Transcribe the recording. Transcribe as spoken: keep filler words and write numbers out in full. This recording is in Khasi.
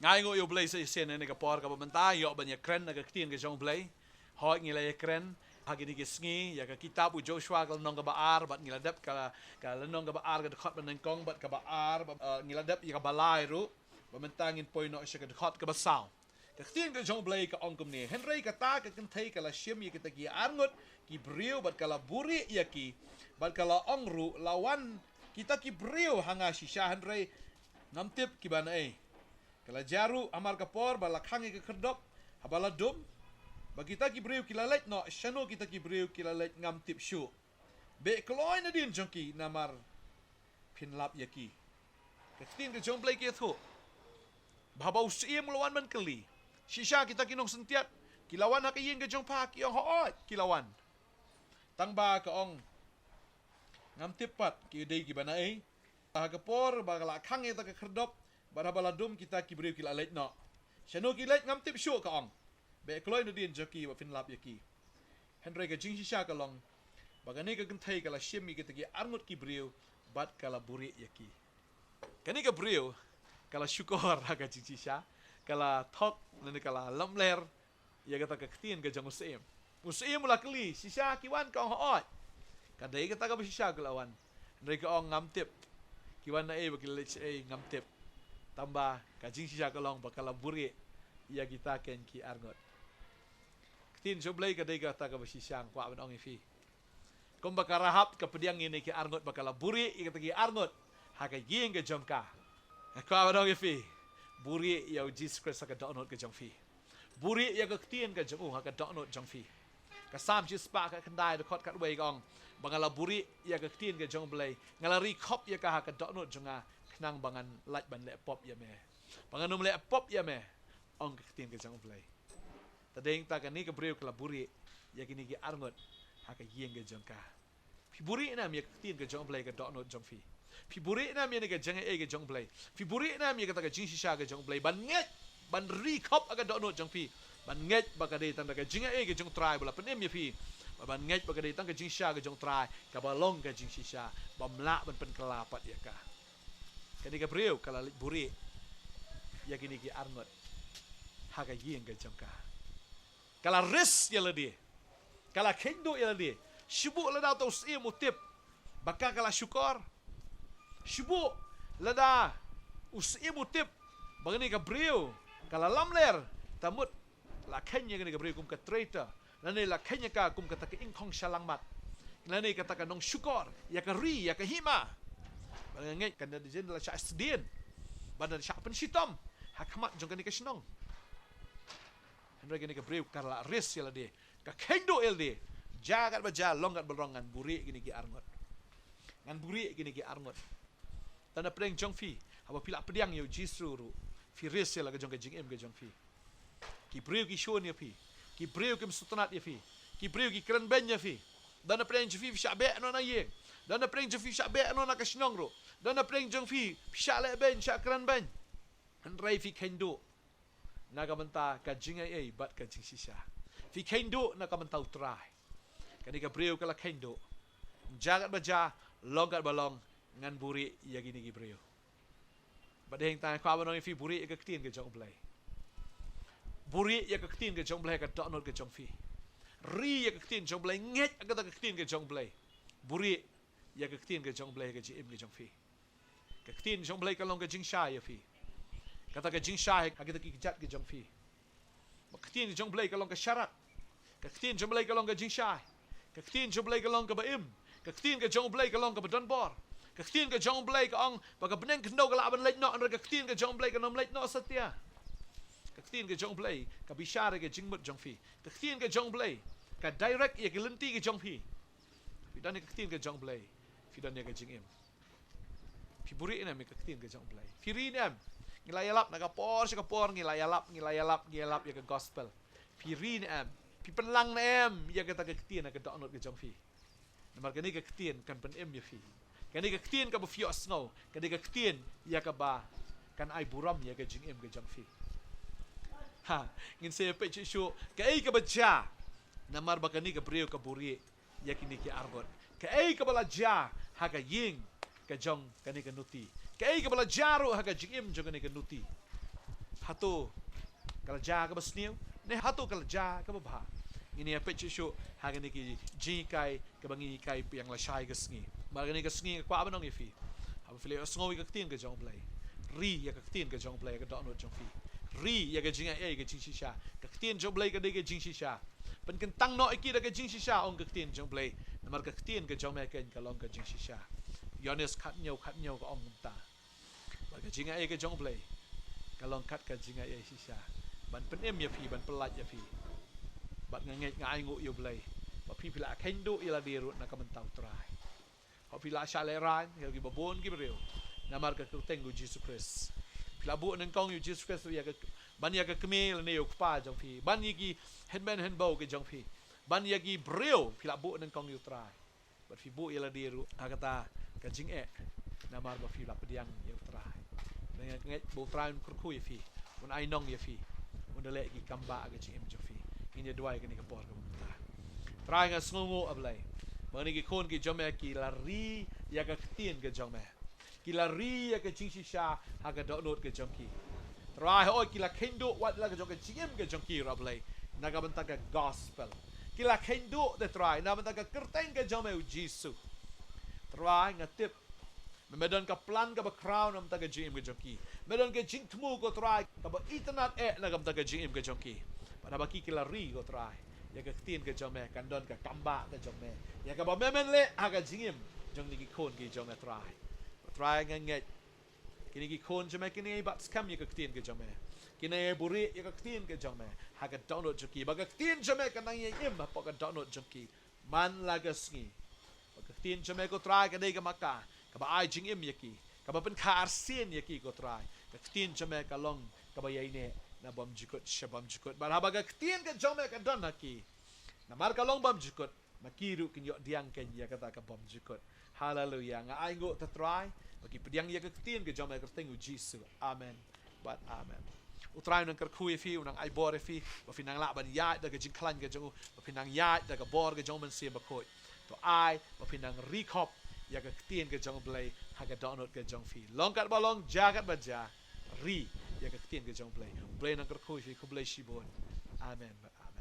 Nga ainguh ïa U Blei sa shisien ha kane ka por kaba mynta ïoh ban ïakren na ka ktien ka jong U Blei. Hooid, ngi la ïakren ha kine ki sngi ïa ka kitab u Joshua ka lynnong kaba ar, bad ngi la dep ka, ka lynnong kaba ar ka dkhot ba nyngkong, bad kaba ar, ba, eh, ngi la dep ïa kaba lai ruh, bad mynta ngin poi noh sha ka dkhot kaba saw. Ka ktien ka jong U Blei ka ong kumne: Hynrei kata ka kynthei ka la shim ïa kita ki arngut ki briew bad ka la buhrieh ïa ki, bad ka la ong ruh, la wan kita ki briew ha nga shisha, hynrei ngam tip kiba naei. Ka la jia ruh hamar ka por ba la khang ïa ka khyrdop, haba la dum, ba kita ki briew ki la leit noh, shano kita ki briew ki la leit ngam tip shuh. Beh kloi nadien jong ki, namar phin lap ïa ki. Ka ktien ka jong U Blei ka ïathuh ba haba u syiem u la wan ban kylli, shisha kita ki nongsyntiat ki la wan ha ka ïing ka jong pha, ki ong, hooid, ki la wan. Tang ba ka ong, ngam tip pat ki dei kiba naei. Ha ka por ba ka la khang ïa kata ka khyrdop, bad haba la dum, kita ki briew ki la leit noh. Shano ki leit ngam tip shuh, ka ong. Beh kloi nadien jong ki ba phin lap ïa ki. Hynrei ka jingshisha ka long ba kane ka kynthei ka la shim ïa kita ki arngut ki briew bad ka la buhrieh ïa ki. Kane ka briew ka la shukor ha ka jingshisha, ka la thok, lane ka la lamler ïa kata ka ktien ka jong u syiem. U syiem u la kylli, shisha ki wan, ka ong, hooid. Ka dei kata kaba shisha ki la wan. Hynrei ka ong, ngam tip ki wan naei bad ki la leit shaei, ngam tip. Tang ba ka jingshisha ka long ba ka la buhrieh ïa kita kein ki arngut. Ktien jong U Blei ka dei kata kaba shisha. Nga kwah ban ong ïa phi, kumba ka Rahab ka pdiang ïa kine ki arngut ba ka la buhrieh ïa kita ki arngut ha ka ïing ka jong ka, nga kwah ban ong ïa phi, buhrieh ïa U Jisu Khrist ha ka dohnud ka jong phi. Buhrieh ïa ka ktien ka jong u ha ka dohnud jong phi. Ka Salm shispah khatkhyndai, dkhot khatwei ka ong ba nga la buhrieh ïa ka ktien ka jong U Blei, nga la ri khop ïa ka ha ka dohnud jong nga, khnang ba ngan lait ban leh pop ïa me. Ba ngan ym leh pop ïa me, ong ka ktien ka jong U Blei. Te dei hangta kane ka briew ka la buhrieh ïa kine ki arngut ha ka ïing ka jong ka. Phi buhrieh ne em ïa ka ktien ka jong U Blei ha ka dohnud jong phi? Phi buhrieh ne em ïa kane ka jingaiei ka jong U Blei? Phi buhrieh ne em ïa kata ka jingshisha ka jong U Blei, ban ngeit, ban ri khop ha ka dohnud jong phi, ban ngeit ba ka dei tang da ka jingaiei ka jong U Trai ba la pynim ïa phi, bad ban ngeit ba ka dei tang ka jingshisha ka jong U Trai kaba long ka jingshisha, bym lah ban pynkylla pat ïa ka? Kane ka briew ka la leit buhrieh ïa kine ki arngut ha ka ïing ka jong ka. Ka la risk ïa lade, ka la kheiñ duh ïa lade. Shu buh lada uta u syiem u tip ba ka ka la shukor. Shu buh lada u syiem u tip ba kane ka briew ka la lamler, te mut la kheiñ ïa kane ka briew kum ka traitor, lane la kheiñ ïa ka kum kata ka ingkhong shalangmat, lane kata ka nongshukor ïa ka ri, ïa ka hima. Ba nga ngeit kan da jin la shah sdien, ba da shah pynshitom ha khmat jong kane ka shnong. Hynrei kane ka briew ka la risk ïa lade, ka kheiñ duh ïa lade. Jia katba jia, long katba long, ngan buhrieh ïa kine ki arngut. Ngan buhrieh ïa kine ki arngut. Te na pdeng jong phi, haba phi la pdiang ïa U Jisu ruh, phi risk ïa la ka jong ka jingim ka jong phi. Ki briew ki shun ïa phi, ki briew kim sngewtynnat ïa phi, ki briew ki kren beiñ ïa phi. Te na pdeng jong phi, phi shah beh noh na ïing. Te na pdeng jong phi, phi shah beh noh na ka shnong ruh. Te na pdeng jong phi, phi shah leh beiñ, shah kren beiñ. Hynrei phi kheiñ duh na ka bynta ka jingaiei bad ka jingshisha. Phi kheiñ duh na ka bynta U Trai. Kane ka briew ka la kheiñ duh. Jia katba jia, long katba long, ngan buhrieh ïa kine ki briew. Bad hangta nga kwah ban ong ïa phi, buhrieh ïa ka ktien ka jong U Blei. Buhrieh ïa ka ktien ka jong U Blei ha ka dohnud ka jong phi. Ri ïa ka ktien jong U Blei, ngeit ha kata ka ktien ka jong U Blei. Buhrieh ïa ka ktien ka jong U Blei ha ka jingim ka jong phi. Ka ktien jong U Blei ka long ka jingshai ïa phi. Kata ka jingshai ha kita ki kjat ki jong phi. Ba ka ktien jong U Blei ka long ka sharak. Ka ktien jong U Blei ka long ka jingshai. Ka ktien jong U Blei ka long kaba im. Ka ktien ka jong U Blei ka long kaba don bor. Ka ktien ka jong U Blei ka ong ba ka bneng khyndew ka lah ban leit noh, hynrei ka ktien ka jong U Blei kan ym leit noh satia. Ka ktien ka jong U Blei ka bishar ïa ka jingmut jong phi. Ka ktien ka jong U Blei ka direct ïa ka lynti ka jong phi. Phi don ïa ka ktien ka jong U Blei, phi don ïa ka jingim. Phi buhrieh ne em ïa ka ktien ka jong U Blei? Phi ri ne em? Ngi la ïalap na ka por sha ka por, ngi la ïalap, ngi la ïalap, ngi ïalap ïa ka gospel. Phi ri ne em? Phi pynlang ne em ïa kata ka ktien ha ka dohnud ka jong phi? Namar kane ka ktien kan pynim ïa phi. Kane ka ktien kaba phi ïohsngew, kane ka ktien ïa kaba kan ai burom ïa ka jingim ka jong phi. Ha, ngin sa ïa peit shuh shuh kaei kaba jia namar ba kane ka briew ka buhrieh ïa kine ki arngut. Kaei kaba la jia ha ka ïing ka jong kane ka nuti? Kaei kaba la jia ruh ha ka jingim jong kane ka nuti? Hato ka la jia kaba sniew, ne hato ka la jia kaba bha? Ngin ïa peit shuh shuh ha kane ka jinghikai kaba ngi hikai biang lashai ka sngi. Namar kane ka sngi nga kwah ban ong ïa phi, haba phi la ïohsngew ïa ka ktien ka jong U Blei, ri ïa ka ktien ka jong U Blei ha ka dohnud jong phi. Ri ïa ka jingaiei ka jingshisha. Ka ktien jong U Blei ka dei ka jingshisha. Pynkyntang noh ïa ki da ka jingshisha, ong ka ktien jong U Blei. Namar ka ktien ka jong me keiñ ka long ka jingshisha. Ïoannis khathynñiew khathynñiew ka ong kumta. Bad ka jingaiei ka jong U Blei ka long kat ka jingaiei shisha, ban pynim ïa phi, ban pyllait ïa phi. Bad nga ngeit, nga ainguh ïa U Blei ba phi, phi la kheiñ duh ïa lade ruh na ka bynta U Trai. Haba phi la shah lehraiñ ïa kiba bun ki briew namar ka kyrteng U Jisu Khrist, phi la buh nyngkong ïa U Jisu Khrist ïa ka, ban ïa ka kmie lane ïa u kpa jong phi, ban ïa ki hynmen hynbew ki jong phi, ban ïa ki briew, phi la buh nyngkong ïa U Trai. Bad phi buh ïa lade ruh ha kata ka jingeh namar ba phi la pdiang ïa U Trai. Nga ngeit ba U Trai un kyrkhu ïa phi, un ai nong ïa phi, un da leh ki kam ba ha ka jingim jong phi. Ngin ïa duwai kane ka por kaba mynta. Trai, nga sngewnguh, A Blei, ba kine ki khun ki jong me ki la ri ïa ka ktien ka jong me. Ki la ri ïa ka jingshisha ha ka dohnud ka jong ki. Trai, hooid ki la kheiñ duh wat la ka jong ka jingim ka jong ki ruh, A Blei, na ka bynta ka gospel. Ki la kheiñ duh, te Trai, na bynta ka kyrteng ka jong me U Jisu. Trai, nga tip ba me don ka plan kaba khraw na bynta ka jingim ka jong ki. Me don ka jingthmu, ko Trai, kaba itynnad eh na ka bynta ka jingim ka jong ki. Bad haba ki, ki la ri, ko Trai, ïa ka ktien ka jong me, kan don ka kam ba ka jong me ïa kaba me men leh ha ka jingim jong kine ki khun ki jong me, Trai. Ko Trai, nga ngeit kine ki khun jong me kin ïai bat skhem ïa ka ktien ka jong me, kin ïai buhrieh ïa ka ktien ka jong me ha ka dohnud jong ki. Ba ka ktien jong me kan nang ïai im hapoh ka dohnud jong ki man la ka sngi. Ba ka ktien jong me, ko Trai, ka dei ka maka kaba ai jingim ïa ki, kaba pynkha arsien ïa ki, ko Trai. Ka ktien jong me ka long kaba ïaineh na bymjukut sha bymjukut. Bad haba ka ktien ka jong me ka don ha ki, namar ka long bymjukut, ma ki ruh kin ïoh pdiang keiñ ïa kata ka bymjukut. Haleluya. Nga ainguh, te Trai, ba ki pdiang ïa ka ktien ka jong me ha ka kyrteng U Jisu. Amen bad amen. U Trai un nang kyrkhu ïa phi, un nang ai bor ïa phi, ba phin nang lah ban ïaid da ka jingkhlaiñ ka jong u, ba phin nang ïaid da ka bor ka jong U Mynsiem Bakhuid. To ai ba phin nang ri khop ïa ka ktien ka jong U Blei ha ka dohnud ka jong phi. Long kat ba long, jia kat ba jia, ri ïa ka ktien ka jong U Blei. U Blei un nang kyrkhu ïa phi. Khublei shibun. Amen bad amen.